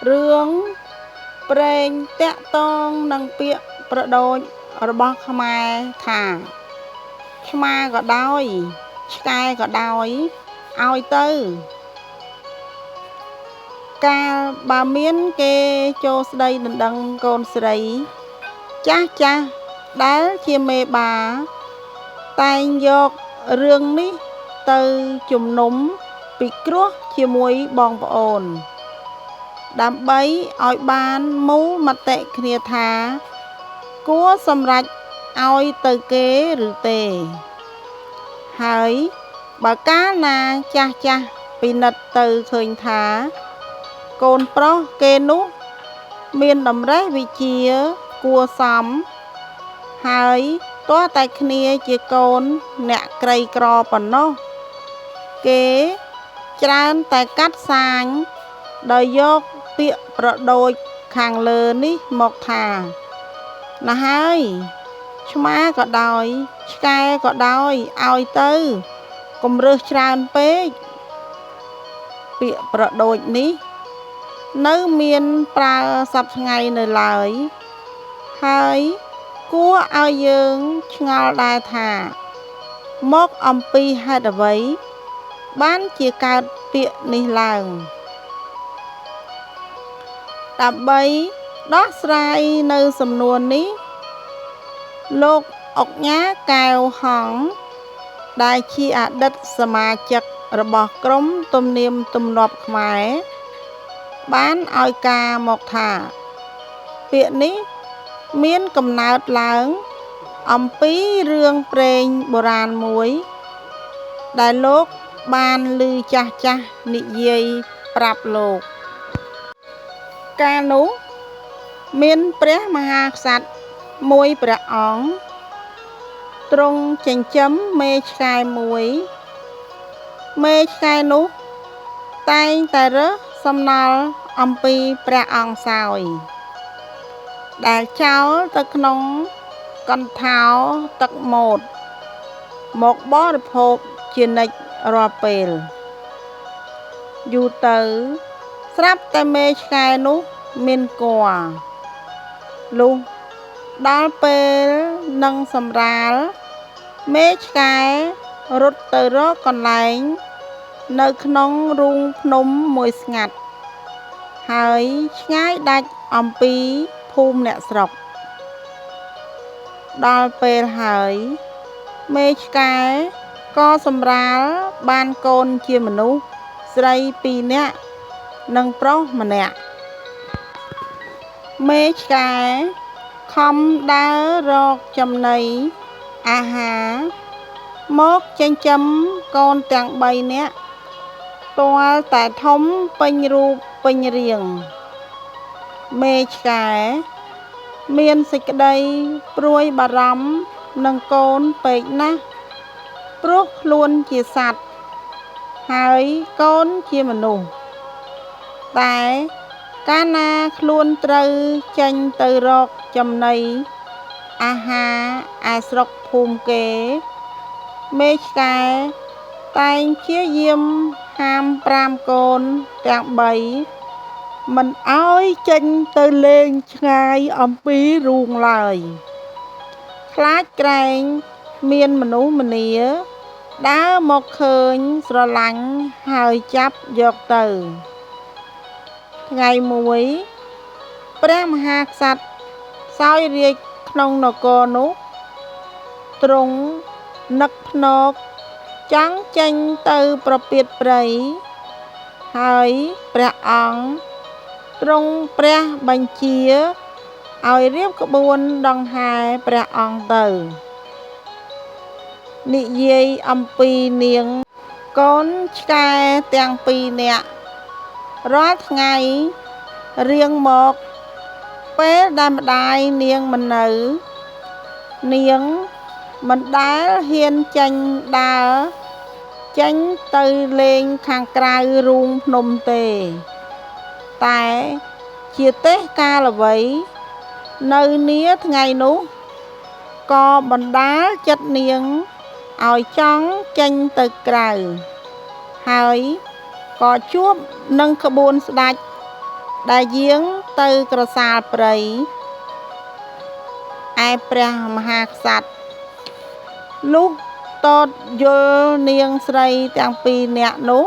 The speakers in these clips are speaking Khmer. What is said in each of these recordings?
រឿងព្រេងទាក់ទងនឹងពាក្យប្រដូចរបស់ខ្មែរថា ឆ្មាក៏ដោយ ឆ្កែក៏ដោយ ឲ្យទៅ កាលបើមានគេចូលស្ដីដណ្ដឹងកូនស្រី ចាស់ៗដែលជាមេបា តែងយករឿងនេះទៅជំនុំពិគ្រោះជាមួយបងប្អូន ដើម្បីឲ្យបានមូលមតិគ្នាថា គួរសម្រេចឲ្យទៅគេឬទេ ហើយបើកាលណាចាស់ៗពិនិត្យទៅឃើញថា កូនប្រុសគេនោះមានតម្រិះវិជ្ជាគួរសម ហើយទាល់តែគ្នាជាកូនអ្នកក្រីក្រប៉ុណ្ណោះ គេច្រើនតែកាត់សាញដោយយកពាក្យប្រដូចខាងលើនេះមកថា ណាស់ហើយ ឆ្មាក៏ដោយ ឆ្កែក៏ដោយ ឲ្យទៅ កុំរើសច្រើនពេក ពាក្យប្រដូចនេះនៅមានប្រើសព្វថ្ងៃនៅឡើយ ហើយគួរឲ្យយើងឆ្ងល់ដែរថា មកអំពីហេតុអ្វីបានជាកើតពាក្យនេះឡើង ដើម្បីដោះស្រាយនៅសំណួរនេះ លោកឧកញ៉ាកែវហង្ស ដែលជាអតីតសមាជិករបស់ក្រុមទំនៀមទម្លាប់ខ្មែរ បានឲ្យការមកថា ពាក្យនេះមានកំណើតឡើងអំពីរឿងព្រេងបុរាណមួយ ដែលលោកបានឮចាស់ៗនិយាយប្រាប់លោក កាលនោះមានព្រះមហាក្សត្រមួយព្រះអង្គ ទ្រង់ចិញ្ចឹមមេឆ្កែមួយ មេឆ្កែនោះតែងតែរើសសំណល់អំពីព្រះអង្គសោយ ដែលចោលទៅក្នុងកន្ថោទឹកម៉ូត មកបរិភោគជានិច្ចរាល់ពេល យូរទៅស្រាប់តែមេឆ្កែនោះមានគភ៌ លុះដល់ពេលនឹងសម្រាល មេឆ្កែរត់ទៅរកកន្លែងនៅក្នុងរូងភ្នំមួយស្ងាត់ ហើយឆ្ងាយដាច់អំពីភូមិអ្នកស្រុក ដល់ពេលហើយ មេឆ្កែក៏សម្រាលបានកូនជាមនុស្សស្រីពីរនាក់និងប្រុសម្នាក់ មេឆ្កែខំដើររកចំណីអាហារមកចិញ្ចឹមកូនទាំង3នាក់ ទាល់តែធំពេញរូបពេញរាង មេឆ្កែមានសេចក្តីព្រួយបារម្ភនឹងកូនពេកណាស់ ព្រោះខ្លួនជាសត្វ ហើយកូនជាមនុស្ស តែកាលណាខ្លួនត្រូវចេញទៅរកចំណីអាហារឯស្រុកភូមិគេ មេឆ្កែតែងព្យាយាមហាមប្រាមកូនទាំង3មិនឲ្យចេញទៅលេងឆ្ងាយអំពីរូងឡើយ ខ្លាចក្រែងមានមនុស្សម្នាដើរមកឃើញស្រឡាញ់ហើយចាប់យកទៅ ថ្ងៃមួយព្រះមហាក្សត្រសោយរាជក្នុងនគរនោះ ទ្រង់នឹកភ្នោកចង់ចេញទៅប្រពាតព្រៃ ហើយព្រះអង្គទ្រង់ព្រះបញ្ជាឲ្យរៀបក្បួនដង្ហែព្រះអង្គទៅ និយាយអំពីនាងកូនឆ្កែទាំងពីរនាក់ រាល់ថ្ងៃរៀងមកពេលដែលម្ដាយនាងមិននៅ នាងមិនដែលហ៊ានចេញដើរចេញទៅលេងខាងក្រៅរូងភ្នំទេ តែជាទេសកាលអ្វីនៅនាថ្ងៃនោះ ក៏បណ្ដាលចិត្តនាងឲ្យចង់ចេញទៅក្រៅ ហើយក៏ជួបនឹងក្បួនស្ដេច ដែលយាងទៅក្រសាលព្រៃឯព្រះមហាក្សត្រលុះទតយល់នាងស្រីទាំងពីរនាក់នោះ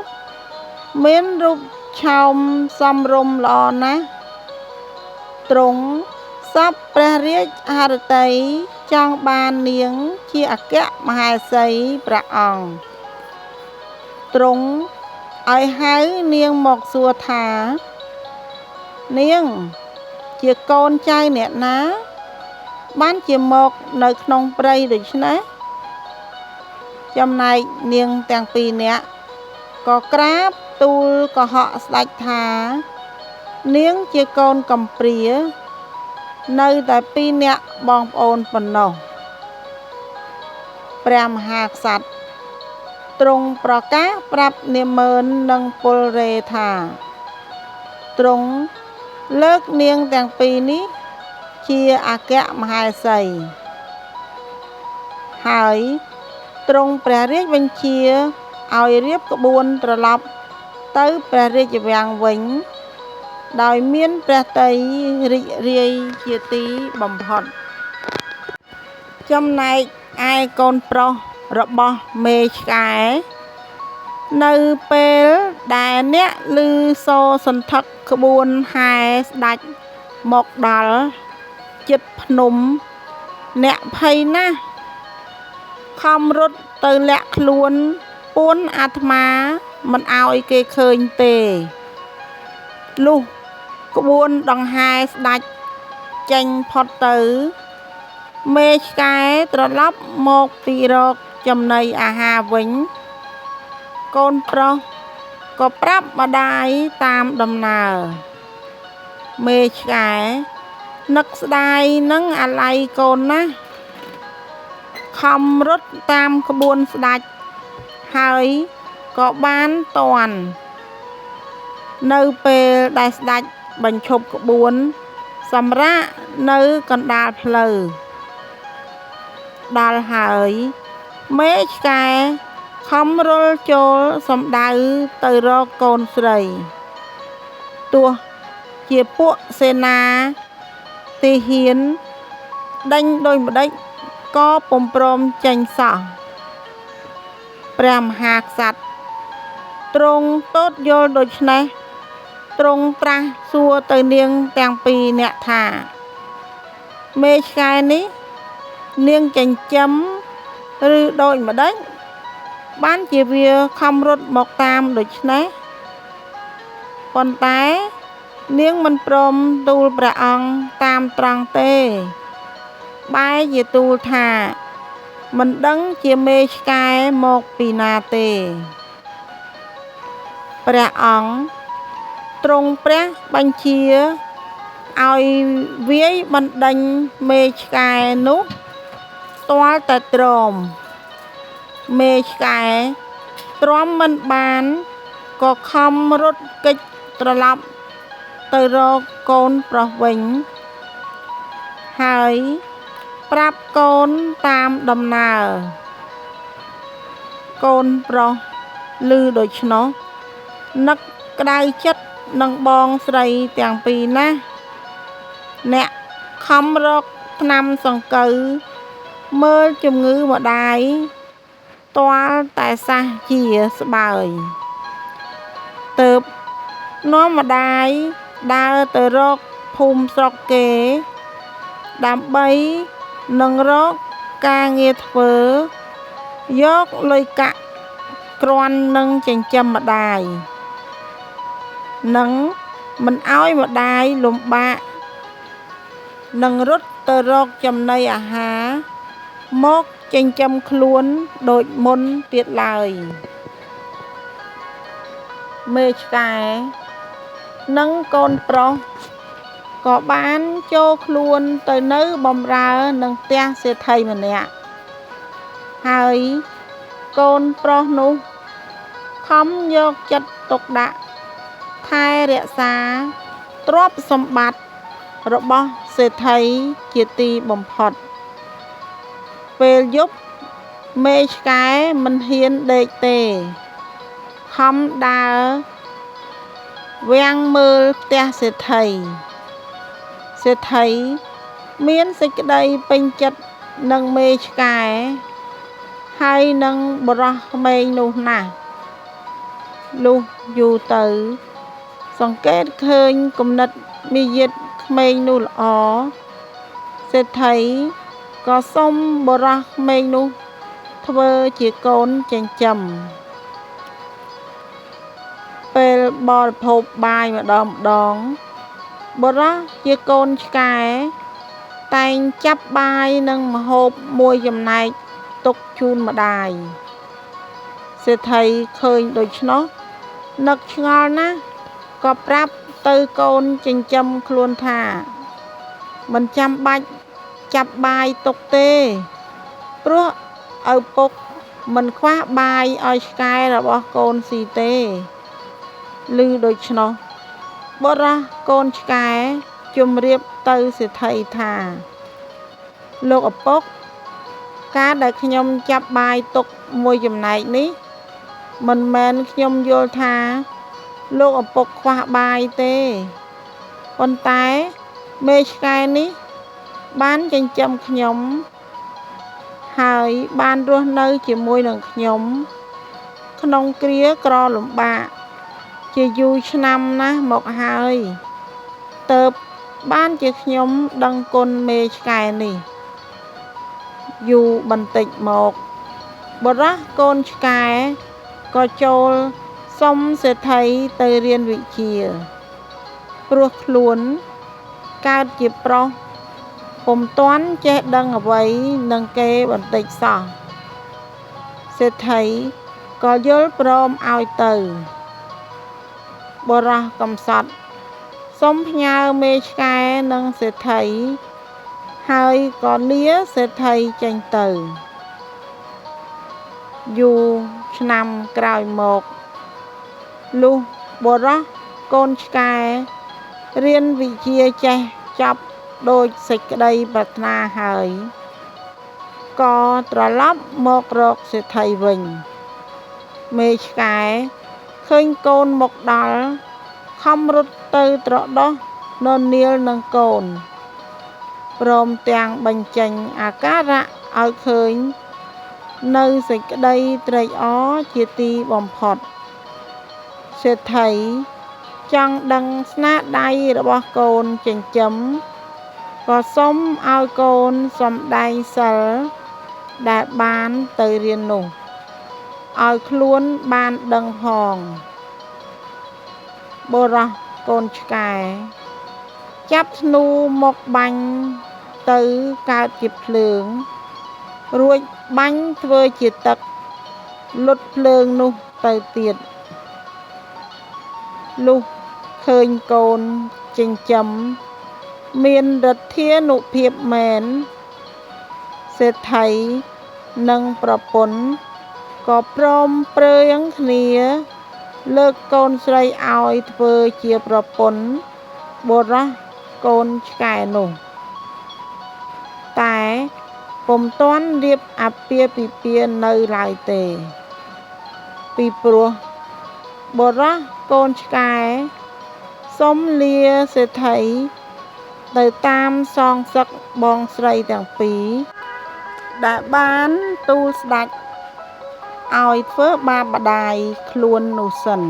មានរូបឆោមសមរម្យល្អណាស់ទ្រង់សពព្រះរាជហឫទ័យចង់បាននាងជាអគ្គមហេសីព្រះអង្គទ្រង់ឲ្យហៅនាងមកសួរថានាងជាកូនចៅអ្នកណាបានជាមកនៅក្នុងព្រៃដូច្នេះចំណែកនាងទាំងពីរនាក់ក៏ក្រាបទូលកុហកស្ដេចថានាងជាកូនកំព្រានៅតែពីរនាក់បងប្អូនប៉ុណ្ណោះព្រះមហាក្សត្រទ្រង់ប្រកាសប្រាប់នាម៉ឺននិងពលរេថាទ្រង់លើកនាងទាំងពីរនេះជាអគ្គមហេសីហើយទ្រង់ព្រះរាជបញ្ជាឲ្យរៀបក្បួនត្រឡប់ទៅព្រះរាជវាំងវិញដោយមានព្រះទ័យរីករាយជាទីបំផុតចំណែកឯកូនប្រុសរបស់មេឆ្កែនៅពេលដែលអ្នកឮសូរសន្ធឹកក្បួនហែស្ដេចមកដល់ជិតភ្នំអ្នកភ័យណាស់ខំរត់ទៅលាក់ខ្លួនពួនអាត្មាមិនឲ្យគេឃើញទេលុះក្បួនដង្ហែស្ដេចចេញផុតទៅមេឆ្កែត្រឡប់មកពីរកចំណីអាហារវិញកូនប្រុសក៏ប្រាប់ម្ដាយតាមដំណើរមេឆ្កែនឹកស្ដាយនឹងអាល័យកូនណាស់ខំរត់តាមក្បួនស្ដេចហើយក៏បានទាន់នៅពេលដែលស្ដេចបញ្ឈប់ក្បួនសម្រាកនៅកណ្ដាលផ្លូវដល់ហើយមេឆ្កែខំរុលចូលសំដៅទៅរកកូនស្រីទោះជាពួកសេនាទាហានដេញដូចម្ដេចក៏ពុំព្រមចេញសោះព្រះមហាក្សត្រទ្រង់ទតយល់ដូច្នេះទ្រង់ត្រាស់សួរទៅនាងទាំងពីរនាក់ថាមេឆ្កែនេះនាងចិញ្ចឹមឬដូចម្ដេចបានជាវាខំរត់មកតាមដូច្នេះប៉ុន្តែនាងមិនព្រមទូលព្រះអង្គតាមត្រង់ទេបែរជាទូលថាមិនដឹងជាមេឆ្កែមកពីណាទេព្រះអង្គទ្រង់ព្រះបញ្ជាឲ្យវាយបណ្ដេញមេឆ្កែនោះទាល់តែទ្រាំមេឆ្កែទ្រាំមិនបានក៏ខំរត់គេចត្រឡប់ទៅរកកូនប្រុសវិញហើយប្រាប់កូនតាមដំណើរកូនប្រុសឮដូច្នោះនឹកក្តៅចិត្តនឹងបងស្រីទាំងពីរណាស់អ្នកខំរកថ្នាំសង្កូវមើលជំងឺម្ដាយទាល់តែសះជាស្បើយទើបនាំម្ដាយដើរទៅរកភូមិស្រុកគេដើម្បីនឹងរកការងារធ្វើយកលុយកាក់គ្រាន់នឹងចិញ្ចឹមម្ដាយនិងមិនឲ្យម្ដាយលំបាកនឹងរត់ទៅរកចំណីអាហារមកចិញ្ចឹមខ្លួនដូចមុនទៀតឡើយមេឆ្កែនិងកូនប្រុសក៏បានចូលខ្លួនទៅនៅបម្រើនឹងផ្ទះសេដ្ឋីម្នាក់ហើយកូនប្រុសនោះខំយកចិត្តទុកដាក់ថែរក្សាទ្រព្យសម្បត្តិរបស់សេដ្ឋីជាទីបំផុតពេលយប់មេឆ្កែមិនហ៊ានដេកទេខំដើរ វាំងមើលផ្ទះសេដ្ឋីសេដ្ឋីមានសេចក្តីពេញចិត្តនឹងមេឆ្កែហើយនឹងបុរសក្មេងនោះណាស់លុះយូរទៅសង្កេតឃើញគំនិតមាយាទក្មេងនោះល្អសេដ្ឋីក៏សុំបុរសក្មេងនោះធ្វើជាកូនចិញ្ចឹមពេលបរិភោគបាយម្ដងម្ដងបុរសជាកូនឆ្កែតែងចាប់បាយនិងម្ហូបមួយចំណែកទុកជូនម្ដាយសេដ្ឋីឃើញដូច្នោះនឹកឆ្ងល់ណាស់ក៏ប្រាប់ទៅកូនចិញ្ចឹមខ្លួនថាមិនចាំបាច់ចាប់បាយទុកទេព្រោះឪពុកមិនខ្វះបាយឲ្យឆ្កែរបស់កូនស៊ីទេឮដូច្នោះបុរសកូនឆ្កែជម្រាបទៅសេដ្ឋីថាលោកឪពុកការដែលខ្ញុំចាប់បាយទុកមួយចំណែកនេះមិនមែនខ្ញុំយល់ថាលោកឪពុកខ្វះបាយទេប៉ុន្តែមេឆ្កែនេះបានចិញ្ចឹមខ្ញុំហើយបានរស់នៅជាមួយនឹងខ្ញុំក្នុងគ្រាក្រលំបាកជាយូរឆ្នាំណាស់មកហើយទើបបានជាខ្ញុំដឹងគុណមេឆ្កែនេះយូរបន្តិចមកបុរសកូនឆ្កែក៏ចូលសុំសេដ្ឋីទៅរៀនវិជ្ជាព្រោះខ្លួនកើតជាប្រុសពុំទាន់ចេះដឹងអ្វីនឹងគេបន្តិចសោះសេដ្ឋីក៏យល់ព្រមឲ្យទៅបុរសកំសត់សុំផ្ញើមេឆ្កែនិងសេដ្ឋីហើយក៏លាសេដ្ឋីចេញទៅយូរឆ្នាំក្រោយមកលុះបុរសកូនឆ្កែរៀនវិជ្ជាចេះចប់ដូចសេចក្តីប្រាថ្នាហើយក៏ត្រឡប់មករកសេដ្ឋីវិញមេឆ្កែឃើញកូនមកដល់ខំរត់ទៅត្រដុសននៀលនឹងកូនព្រមទាំងបញ្ចេញអាការៈឲ្យឃើញនៅសេចក្តីត្រេកអរជាទីបំផុតសេដ្ឋីចង់ដឹងស្នាដៃរបស់កូនចិញ្ចឹមក៏សុំឲ្យកូនសម្ដែងសិលដែលបានទៅរៀននោះឲ្យខ្លួនបានដឹងផងបុរសកូនឆ្កែចាប់ធ្នូមកបាញ់ទៅកើតជាភ្លើងរួចបាញ់ធ្វើជាទឹកលុតភ្លើងនោះទៅទៀតលុះឃើញកូនចិញ្ចឹមមានឫទ្ធានុភាពមែនសេដ្ឋីនិងប្រពន្ធក៏ព្រមព្រៀងគ្នាលើកកូនស្រីឲ្យធ្វើជាប្រពន្ធបុរសកូនឆ្កែនោះតែពុំទាន់រៀបអាពាហ៍ពិពាហ៍នៅឡើយទេពីព្រោះបុរសកូនឆ្កែសុំលាសេដ្ឋីទៅតាមសងសឹកបងស្រីទាំងពីរដែលបានទូលស្ដេចឲ្យធ្វើបាបម្ដាយខ្លួននោះសិន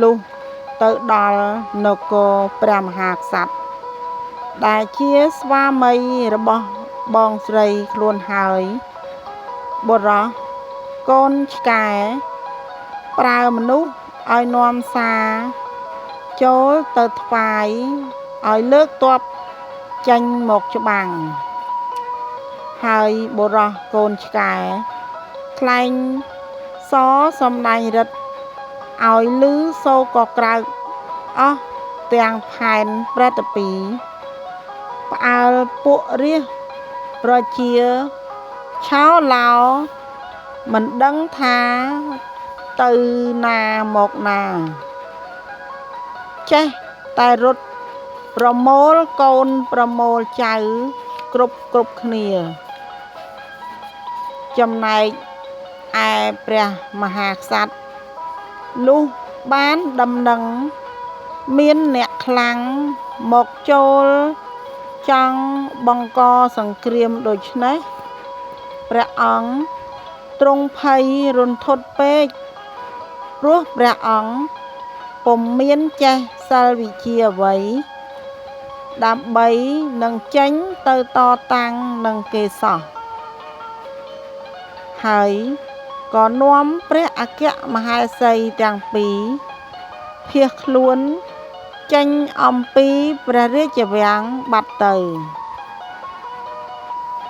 លុះទៅដល់នគរព្រះមហាក្សត្រដែលជាស្វាមីរបស់បងស្រីខ្លួនហើយបុរសកូនឆ្កែប្រើមនុស្សឲ្យនាំសារចូលទៅថ្វាយឲ្យលើកទ័ពចេញមកច្បាំងហើយបុរសកូនឆ្កែថ្លែងសរសម្ដែងឫទ្ធិឲ្យឮសូរកក្រើកអស់ទាំងផែនប្រតិពីផ្អើលពួករាជប្រជាឆោឡោមិនដឹងថាទៅណាមកណាចេះតែរត់ប្រមូលកូនប្រមូលចៅគ្រប់គ្នាចំណែកឯព្រះមហាក្សត្រលុះ បានដំណឹងមានអ្នកខ្លាំងមកចូលចង់បង្កសង្គ្រាមដូច្នេះព្រះអង្គទ្រង់ភ័យរន្ធត់ពេកព្រោះព្រះអង្គពុំមានចេះសិលវិជ្ជាអ្វីដើម្បីនឹងចេញទៅតតាំងនឹងគេសោះហើយក៏នាំព្រះអគ្គមហេសីទាំងពីរភៀសខ្លួនចេញអំពីព្រះរាជវាំងបាត់ទៅ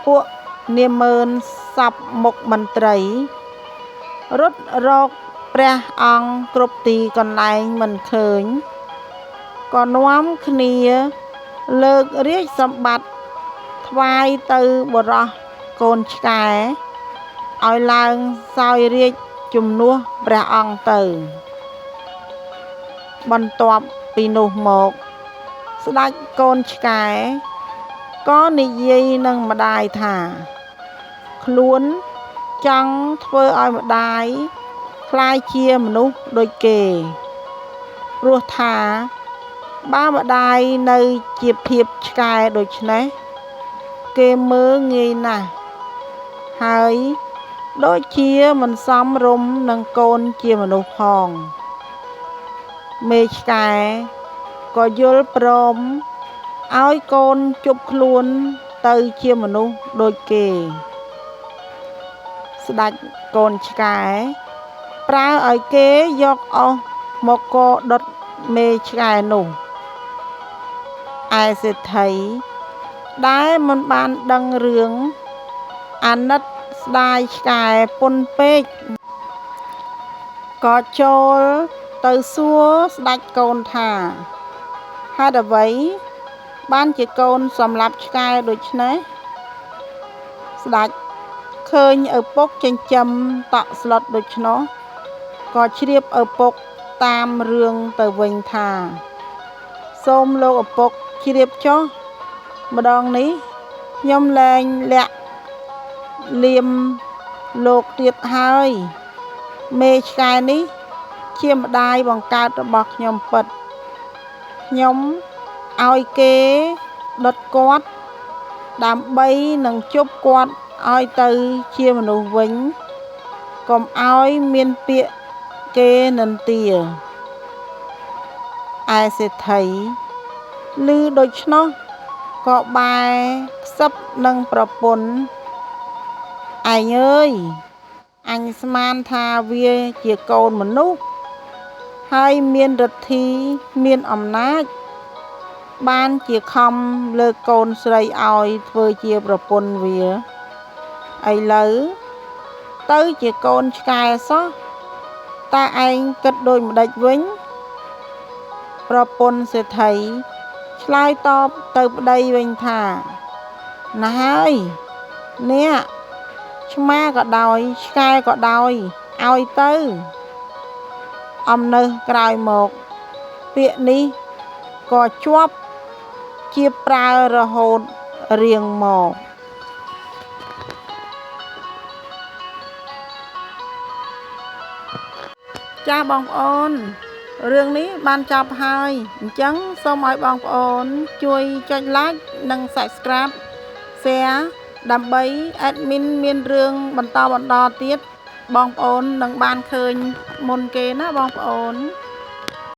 ពួកនាម៉ឺនសព្វមុខមន្ត្រីរត់រកព្រះអង្គគ្រប់ទីកន្លែងមិនឃើញក៏នាំគ្នាលើករាជសម្បត្តិថ្វាយទៅបុរសកូនឆ្កែឲ្យឡើងសោយរាជជំនួសព្រះអង្គទៅបន្ទាប់ពីនោះមកស្ដេចកូនឆ្កែក៏និយាយនឹងម្ដាយថាខ្លួនចង់ធ្វើឲ្យម្ដាយក្លាយជាមនុស្សដូចគេព្រោះថាបើម្ដាយនៅជាភាពឆ្កែដូច្នេះគេមើលងាយណាស់ហើយដូចជាមិនសមរម្យនឹងកូនជាមនុស្សផងមេឆ្កែក៏យល់ព្រមឲ្យកូនជប់ខ្លួនទៅជាមនុស្សដូចគេស្ដេចកូនឆ្កែប្រើឲ្យគេយកអុសមកកដុតមេឆ្កែនោះឯសេដ្ឋីដែលមិនបានដឹងរឿងអាណិតស្ដាយឆ្កែពុនពេកក៏ចូលទៅសួរស្ដេចកូនថាហេតុអ្វីបានជាកូនសម្លាប់ឆ្កែដូច្នេះស្ដេចឃើញឪពុកចិញ្ចឹមតក់ស្លុតដូច្នោះក៏ជ្រាបឪពុកតាមរឿងទៅវិញថាសូមលោកឪពុកជ្រាបចុះម្ដងនេះខ្ញុំលែងលាក់លៀមលោកទៀតហើយមេឆ្កែនេះជាម្ដាយបង្កើតរបស់ខ្ញុំពិតខ្ញុំឲ្យគេដុតគាត់ដើម្បីនឹងជប់គាត់ឲ្យទៅជាមនុស្សវិញកុំឲ្យមានពាក្យគេនិន្ទាឯសេដ្ឋីឮដូច្នោះក៏បែរខ្សឹបនឹងប្រពន្ធឯងអើយអញស្មានថាវាជាកូនមនុស្សហើយមានឫទ្ធីមានអំណាចបានជាខំលើកកូនស្រីឲ្យធ្វើជាប្រពន្ធវាឥឡូវទៅជាកូនឆ្កែសោះតើឯងគិតដូចម្ដេចវិញប្រពន្ធសេដ្ឋីឆ្លើយតបទៅប្តីវិញថាណាហើយអ្នកឆ្មាក៏ដោយឆ្កែក៏ដោយឲ្យទៅអំណើសក្រោយមកពាក្យនេះក៏ជាប់ជាប្រើរហូតរៀងមកចាស់បងប្អូនរឿងនេះបានចប់ហើយអញ្ចឹងសូមឲ្យបងប្អូនជួយចុច like និង Subscribe Share ដើម្បី admin មានរឿងបន្តទៀតបងប្អូននឹងបានឃើញមុនគេណាបងប្អូន។